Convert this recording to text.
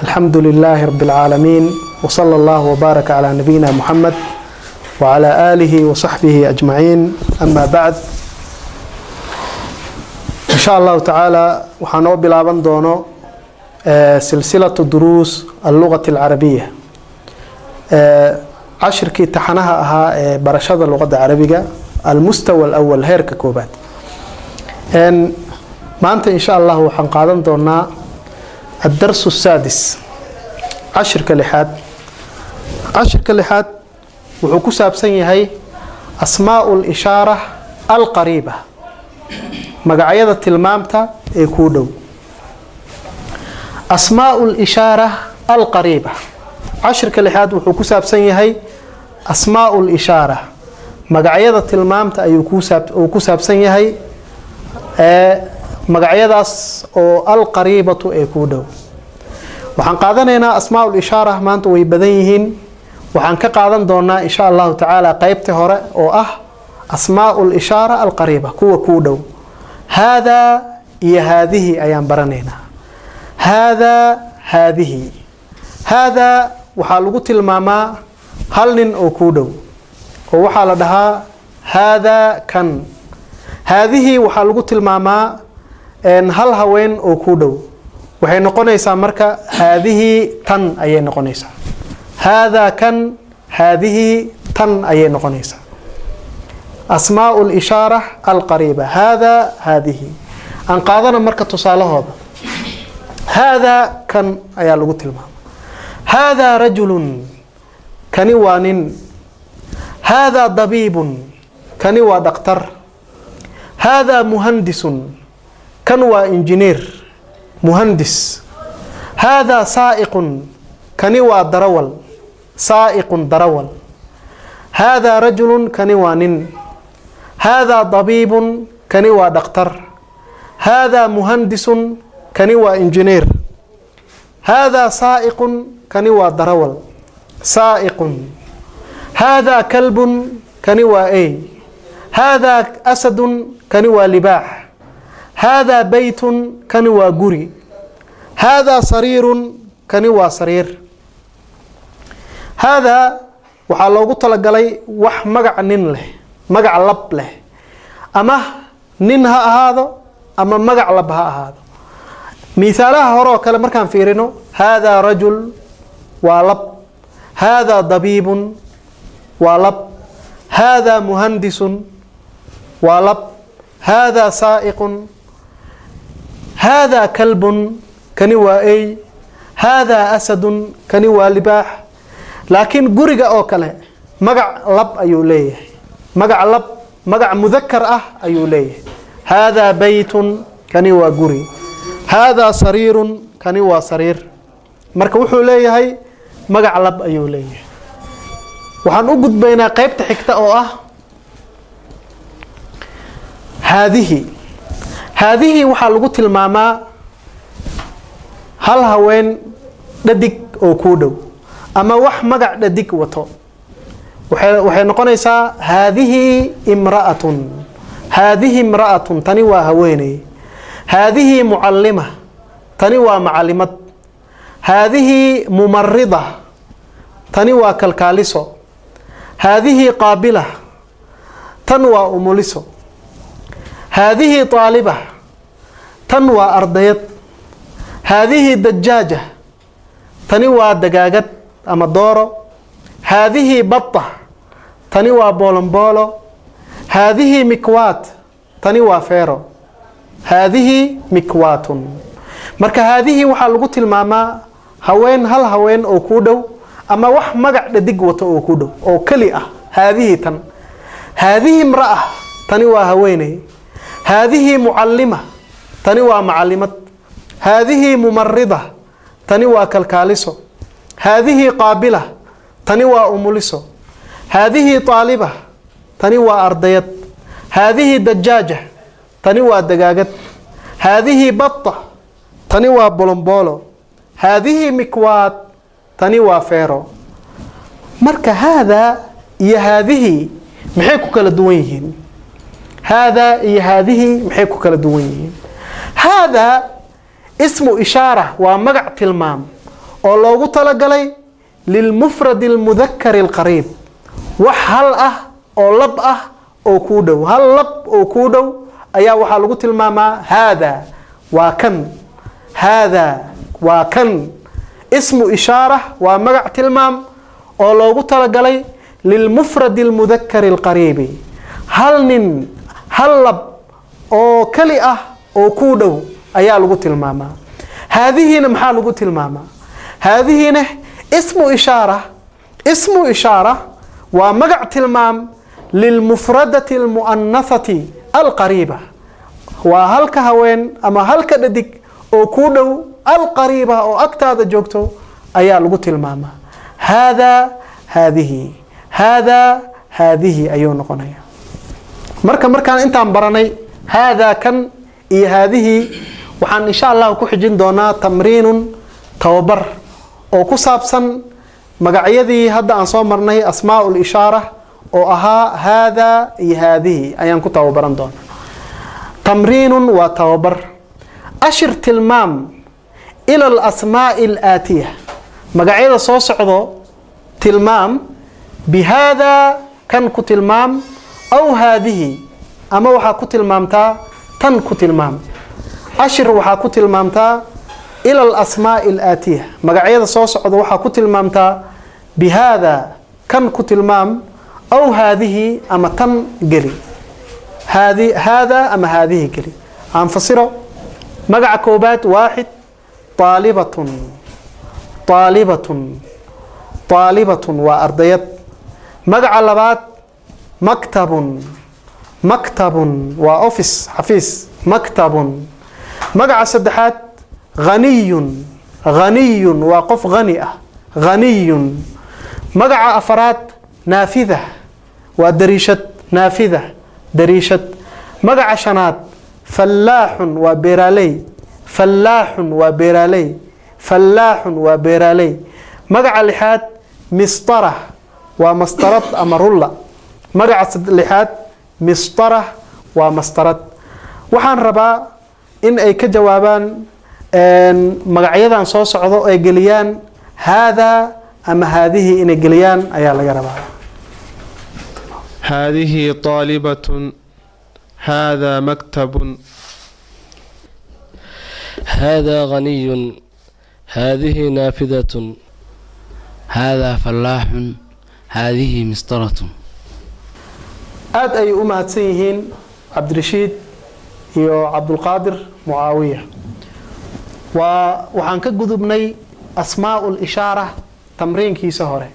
الحمد لله رب العالمين، وصلى الله وبارك على نبينا محمد وعلى آله وصحبه أجمعين، أما بعد. إن شاء الله تعالى waxaa noo bilaaban doono silsilatu duruus اللغة العربية، cashirkii taxanaha ahaa ee barashada luqadda Carabiga، المستوى الأول، heerka koobaad. Maanta in sha Allah waxaan qaadan doonaa الدرس السادس، cashirka lixaad. Cashirka lixaad wuxuu ku saabsan yahay أسماء الإشارة القريبة، magacyada tilmaamta ee kuu dhow. أسماء الإشارة القريبة. Cashirka lixaad wuxuu ku saabsan yahay أسماء الإشارة، magacyada tilmaamta ayuu uu ku saabsan yahay, ee magacyadaas oo القريبة ee kuu dhow. Waxaan qaadanaynaa أسماء الإشارة maanta. Way badan yihiin. Waxaan ka qaadan doonaa in sha Allahu tacaala qeybta hore oo ah أسماء الإشارة القريبة، kuwa kuu dhow. هذا iyo هذه ayaan baranaynaa. هذا، هذه. هذا waxaa lagu tilmaamaa hal nin oo kuu dhow, oo waxaa la dhahaa هذا kan. هذه waxaa lagu tilmaamaa hal haween oo kuu dhow. Waxay noqonaysaa marka هذه tan ayay noqonaysaa. هذا kan، هذه tan ayay noqonaysaa. أسماء الإشارة القريبة: هذا، هذه. Aan qaadana marka tusaalahooda. هذا kan ayaa lagu tilmaama. هذا رجل، kani waa nin. هذا طبيب، kani waa dhaktar. هذا مهندس، kan waa injineer, muhandis. هذا سائق، kani waa darawal. سائق darawal. هذا رجل، kani waa nin. هذا طبيب، kani waa dhakhtar. هذا مهندس، kani waa injineer. هذا سائق، kani waa darawal. سائق. هذا كلب، kani waa ey. هذا أسد، kani waa libaax. هذا بيت، kani waa guri. هذا سرير، kani waa sariir. هذا waxaa loogu talagalay wax magac nin leh, magac lab leh, ama nin ha ahaado ama magac lab ha ahaado. Mihaalaha hore oo kale markaan fiirino, هذا رجل waa lab، هذا طبيب waa lab، هذا مهندس waa lab، هذا سائق. هذا كلب، kani waa ey. هذا أسد، kani waa libaax. Laakiin guriga oo kale magac lab ayuu leeyahay, magac lab, magac mudakar ah ayuu leeyahay. هذا بيت، kani waa guri. هذا سرير، kani waa sariir. Marka wuxuu leeyahay magac lab ayuu leeyahay. Waxaan u gudbaynaa qeybta xigta oo ah هذه. هذه waxaa lagu tilmaamaa hal haween dhadig oo kuu dhow ama wax magac dhadig wato. Waxay noqonaysaa هذه امرأة. هذه امرأة، tani waa haweeney. هذه معلمة، tani waa macalimad. هذه ممرضة، tani waa kalkaaliso. هذه قابلة، tan waa umuliso. هذه طالبة، tan waa ardayad. هذه دجاجة، tani waa dagaagad ama dooro. هذه بطة، tani waa boolomboolo. هذه مكواة، tani waa feero. هذه مكواة. Marka هذه waxaa lagu tilmaamaa haween, hal haween oo kuu dhow ama wax magac dhadig wato oo kuu dhow oo keli ah. هذه tan. هذه امرأة، tani waa haweeney. هذه معلمة، tani waa macalimad. هذه ممرضة، tani waa kalkaaliso. هذه قابلة، tani waa umuliso. هذه طالبة، tani waa ardayad. هذه دجاجة، tani waa dagaagad. هذه بطة، tani waa bolomboolo. هذه مكواة، tani waa feero. Marka هذا iyo هذه maxay ku kala duwan yihiin? هذا iyo هذه maxay ku kala duwan yihiin? هذا اسم إشارة، waa magac tilmaam. Oo loogu talagalay للمفرد المذكر القريب, wax hal ah oo lab ah oo kuu dhow. Hal lab oo kuu dhow ayaa waxaa lagu tilmaamaa هذا, waa kan. هذا waa kan. اسم إشارة waa magac tilmaam oo loogu talagalay للمفرد المذكر القريب, hal nin, hal lab oo keli ah oo kuu dhow ayaa lagu tilmaamaa. هذه na maxaa lagu tilmaamaa? هذه na اسم إشارة. اسم إشارة waa magac tilmaam للمفردة المؤنثة القريبة, waa halka haween ama halka dhadig oo kuu dhow, القريبة oo agtaada joogto ayaa lagu tilmaamaa. هذا, هذه, هذا, هذه ayuu noqonaya. Marka markaan intaan baranay هذا kan iyo هذه, waxaan insha Allahu ku xijin doonaa تمرين, tababar oo ku saabsan magacyadii hadda aan soo marnay, أسماء الإشارة oo ahaa هذا iyo هذه ayaan ku tababaran doonaa. تمرين waa tababar. أشر tilmaam إلى الأسماء الآتية, magacyada soo socdo tilmaam, بهذا kan ku tilmaam, أو هذه ama waxaa ku tilmaamtaa tan ku tilmaam. أشر waxaa ku tilmaamtaa إلى الأسماء الآتية, magacyada soo socda waxaa ku tilmaamtaa بهذا kan ku tilmaam, أو هذه ama tan geli, هذه, هذا ama هذه geli. Aan fasiro magaca koobaad. 1, طالبة. طالبة, طالبة waa ardayad. Magaca labaad, مكتب. مكتب waa office, xafiis, مكتب. Magaca saddexaad, غني. غني waa qof hani ah, غني. Magaca afaraad, نافذة waa dariishad, نافذة dariishad. Magaca shanaad, فلاح waa beeraaley. فلاح waa beeraaley. فلاح waa beeraaley. Magaca lixaad, مسطرة waa mastarad ama rulla. Magaca lixaad, مسطرة waa mastarad. Waxaan rabaa in ay ka jawaabaan magacyadan soo socdo, ay geliyaan هذا ama هذه inay geliyaan ayaa laga rabaa. هذه طالبة. هذا مكتب. هذا غني. هذه نافذة. هذا فلاح. هذه مسطرة. Aada ayay u mahadsan yihiin Cabdirashiid iyo Cabdulqaadir Mucaawiya. Waa waxaan ka gudubnay أسماء الإشارة tamriinkiisa hore.